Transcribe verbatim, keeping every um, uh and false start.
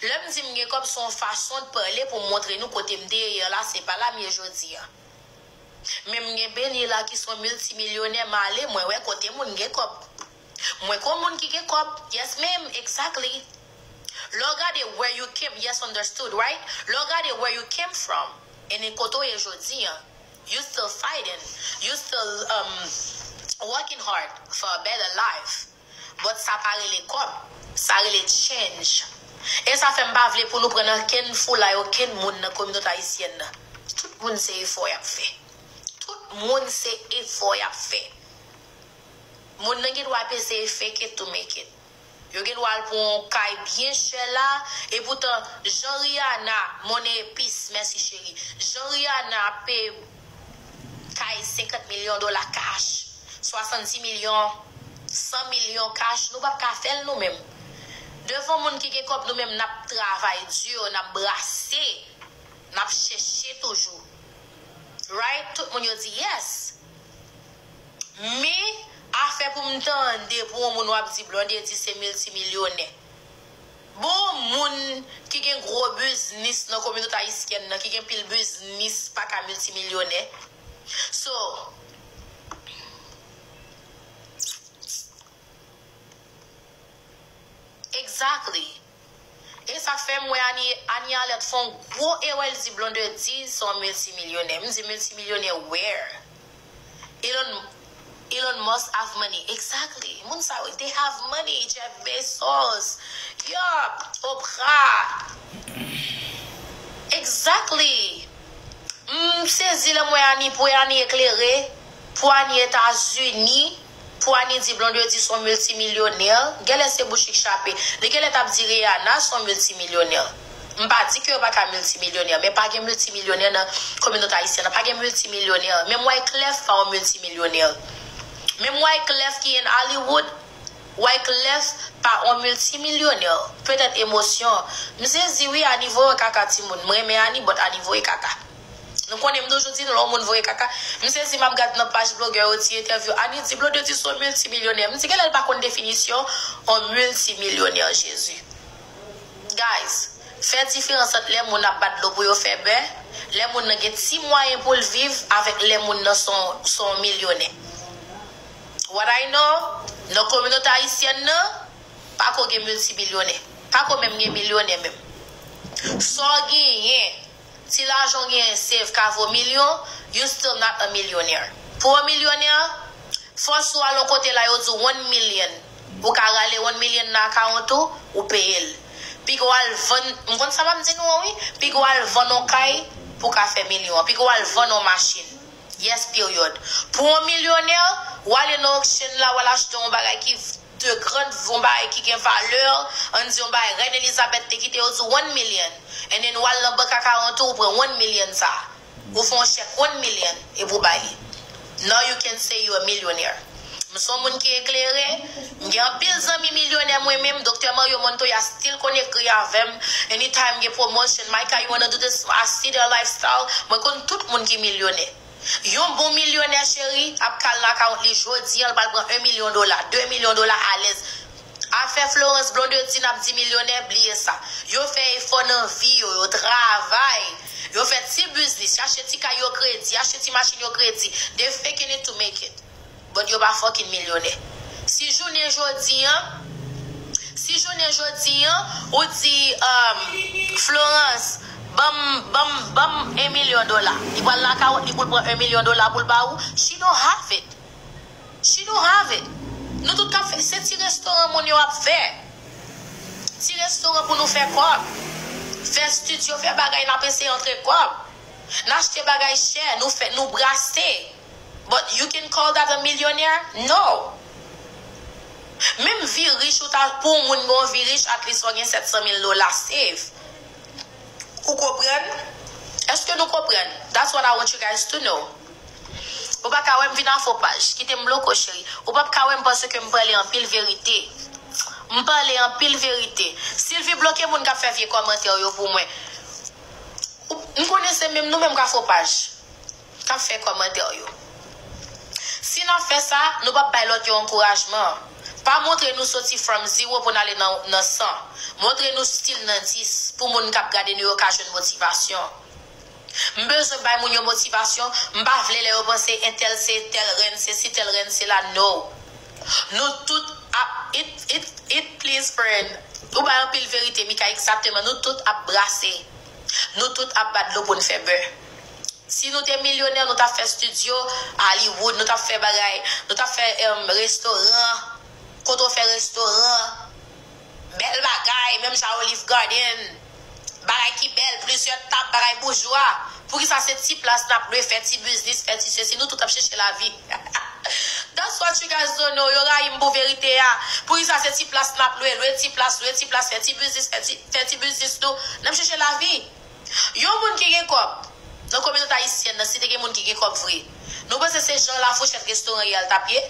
Lè m di m gen kòb, se yon fason de pale pou m montre nou kote m te ye yè la, se pa la m ye jodi a. Men m gen Benny la ki se yon miltimilyonè, m ale, mwen wè kote moun gen kòb. Mwen kon moun ki gen kòb. Yes, ma'am, exactly. Lè w gade where you came, yes, understood, right? Lè w gade where you came from, and then kote w ye jodi a, you still fighting, you still um, working hard for a better life. But sa pa rele kòb, sa rele change. E sa fè m pa vle pou nou pran nan kenn foulay okenn moun nan kominote ayisyèn nan. Tout moun se efò y ap fè. Tout moun se efò y ap fè. Moun nan gen dwa peze fake it to make it. Yo gen dwa al pran yon kay byen chè la, epoutan, jan Rihanna, Money Epis, mèsi cheri, jan Rihanna ap peye kay senkant milyon dola cash, swasanndis milyon, san milyon cash, nou p ap ka fè l nou menm. Devan moun ki gen kòb, nou menm n ap travay di, n ap brase, n ap chèche toujou. Right? Tout moun yo di yes. Men, afè pou m tande pou yon moun w ap di Blondedy se miltimilyonè. Bon, moun ki gen gwo biznis nan kominote ayisyèn nan, ki gen pil biznis, pa ka miltimilyonè. So, exactly. E sa k fè m wè Anie, Anie Alerte fè yon gwo erè, l di Blondedy se yon miltimilyonè. M di miltimilyonè where? Elon, Elon Musk have money. Exactly. Moun sa yo, they have money. Jeff Bezos. Yup. Oprah. Exactly. M sezi lè m wè Anie, pou Anie eklere, pou Anie Etazini, pou Anie di Blondedy se yon miltimilyonè. Genlè se bouch li k chape. Li genlè t ap di Rihanna se yon miltimilyonè. M pa di ke yo pa ka miltimilyonè, men pa gen miltimilyonè nan kominote ayisyèn nan. Pa gen miltimilyonè. Menm Wyclef pa yon miltimilyonè. Menm Wyclef ki in Hollywood, Wyclef pa yon miltimilyonè. Petèt emosyon. M sezi wi, Anie voye kaka timoun. M renmen Anie, but Anie voye kaka. Nou konnen m toujou di nou lè yon moun voye kaka. M sezi m ap gad nan paj blogè yo ti entèvyou Anie di Blondedy se yon miltimilyonè. M di genlè l pa konn definisyon yon miltimilyonè, Jezi. Guys, fè diferans ant lè moun ap bat dlo pou yo fè bè, lè moun nan gen ti mwayen pou l viv, avèk lè moun nan se yon, se yon milyonè. What I know, nan kominote ayisyèn nan, pa ko gen miltimilyonè. Pa ko menm gen milyonè menm. Sa w genyen, ti lajan w genyen save ka vo milyon, you still not a millionaire. Pou w milyonè, fòs ou al yon kote la, yo di w one million. Ou ka rale one million nan akawont ou, ou peye l. Piga w al vann, m konn sa m ap di nou an wi, piga w al vann yon kay pou w ka fè milyon an. Piga w al vann yon machin. Yes, period. Pou yon milyonè, w ale nan auction la, w al achte yon bagay ki de grand, yon bagay ki gen valè, ann di yon bagay Reine Elizabeth te kite, yo di w one million. And then w al nan bank akawont ou, ou pran one million sa. Ou fè yon chèk one million epi w ba li. Now you can say you a millionaire. M se yon moun ki eklere, m gen anpil zanmi milyonè mwen menm, Doktè Mario Montoya still konn ekri avè m. Anytime gen promotion, Micah, you wanna do this? I see their lifestyle. Mwen konn tout moun ki milyonè. Yon bon milyonè, cheri, ap ka al nan akawont li jodi a, l pral pran yon milyon dola, de milyon dola alèz. Afè Florence Blondedy, n ap di milyonè, bliye sa. Yo fè efò nan vi yo, yo travay. Yo fè ti biznis, achte ti kay yo kredi, achte ti machin yo kredi. They faking it to make it. But yo pa fucking milyonè. Si jounen jodi an, si jounen jodi an, ou di, um, Florence, ban m, ban m, ban m yon milyon dola. Li pral nan akawont li pou l pran yon milyon dola pou l ba ou. She don't have it. She don't have it. Nou tout k ap fè, se ti restoran moun yo ap fè. Ti restoran pou nou fè kòb. Fè estidyo, fè bagay, n ap eseye antre kòb. N achte bagay chè, nou fè, nou brase. But you can call that a millionaire? No. Menm vi rich ou ta, pou yon moun gen yon vi rich, at least w gen sèt san mil dola save. Ou konprann? Èske nou konprann? That's what I want you guys to know. Ou pa ka wè m vin a fo paj. Kite m bloke w, cheri. Ou p ap ka wè m paske m pale anpil verite. M pale anpil verite. Sylvie, bloke moun k ap fè vye kòmantè yo pou mwen. Ou, m konnen se menm nou menm k a fo paj k ap fè kòmantè yo. Si n ap fè sa, nou p ap bay lòt yo ankourajman. Pa montre nou soti from zero pou n ale nan, nan san. Montre nou still nan dis pou moun k ap gade nou yo ka jwenn motivasyon. M bezwen bay moun yo motivasyon. M pa vle lè yo panse entèl se tèl rèn, se si tèl rèn se la, no. Nou tout ap, it, it, it please friend. Ou bay anpil verite, Mika, egzakteman. Nou tout ap brase. Nou tout ap bat dlo pou n fè bè. Si nou te milyonè, nou t ap fè studio Hollywood, nou t ap fè bagay, nou t ap fè, em, restoran. Kote w fè restoran, bèl bagay, menm jan Olive Garden. Bagay ki bèl, plizyè tab, bagay boujwa. Poukisa se ti plas n ap lwe, fè ti biznis, fè ti sesi, nou tout ap chèche lavi. That's what you guys don't know. Yo rayi m pou verite a. Poukisa se ti plas n ap lwe, lwe ti plas, lwe ti plas, fè ti biznis, fè ti, fè ti biznis nou. N ap chèche lavi. Yon moun ki gen kòb nan kominote ayisyèn nan, si te gen moun ki gen kòb vre, nou panse se jan Lafouchèt restoran ye al t ap ye?